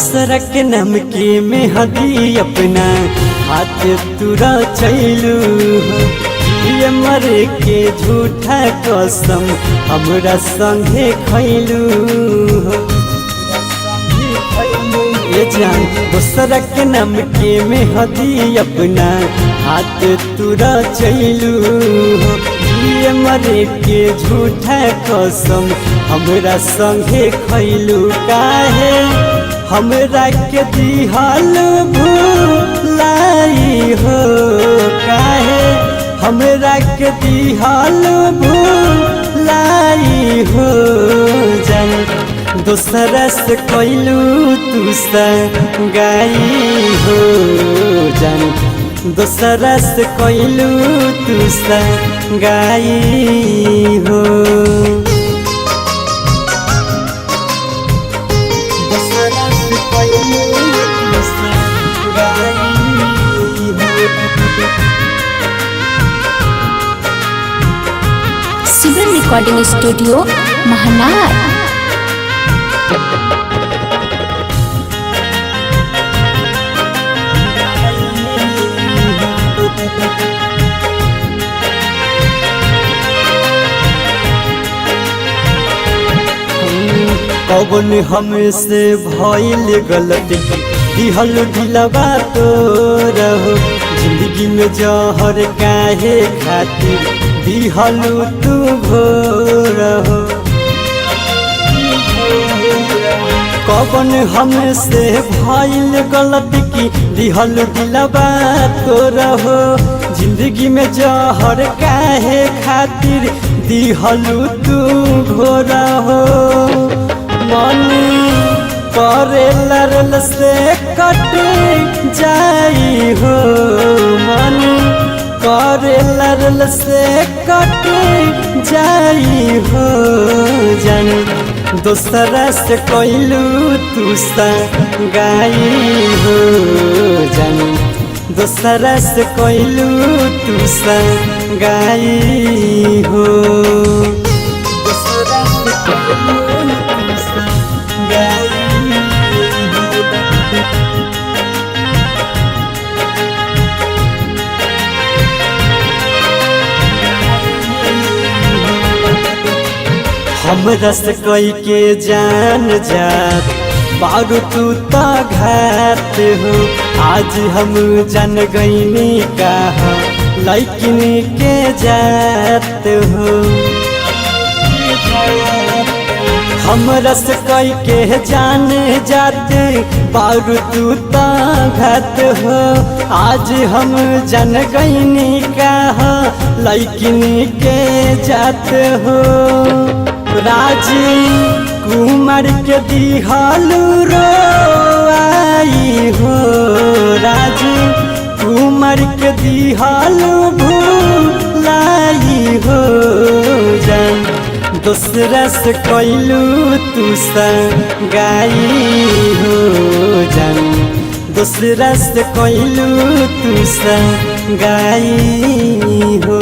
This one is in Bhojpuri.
दोसरा के नाम के मेहदी अपना हाथ तुरा चैलू हो। ये मरे के झूठा कसम हमरा संगे खैलू हो। ये जान दोसरा के नाम के मेहदी अपना हाथ तुरा चैलू हो। ये मरे के झूठा कसम हमरा संगे खैलू। काहे हमरा के दिहल भूलाई हो, काहे हमरा के दिहल भूलाई हो। जान दोसरा से कैलू तू गाई हो, जान दोसरा से कैलू तू गाई हो। दोसरा से कैलू तू गाई हो। Simran recording studio Mahnar. कौन हमसे भइल गलती दिहल दिलवा तो रहो, जिंदगी में जहर काहे खातिर दिहल तू भोरहो। कौन हमसे भइल गलती की दिहल दिलवा तो रहो, जिंदगी में जहर काहे खातिर दिहल तू घोरहो। मन करे लरल से कट जाई हो, मन करे लरल से कट जाई हो। जान दोसरा से कैलू तू गाई हो, जान दोसरा से कैलू तू गाई हो। दोसरा से कैलू तू गाई हो। हमरा से कई के जान जात बारू तू त घात हो, आज हम जान गईनी कहा लैकिन के जात हो। हमरा से कई के जान जात बारू तू त घात हो, आज हम जान गईनी कहा लैकिन के जात हो। राजी कुमार के दिहलू रो आई हो, राजी कुमार के दिहलू भूलाई हो। जान दोसरा से कैलू तू गाई हो, जान दोसरा से कैलू तू गाई हो।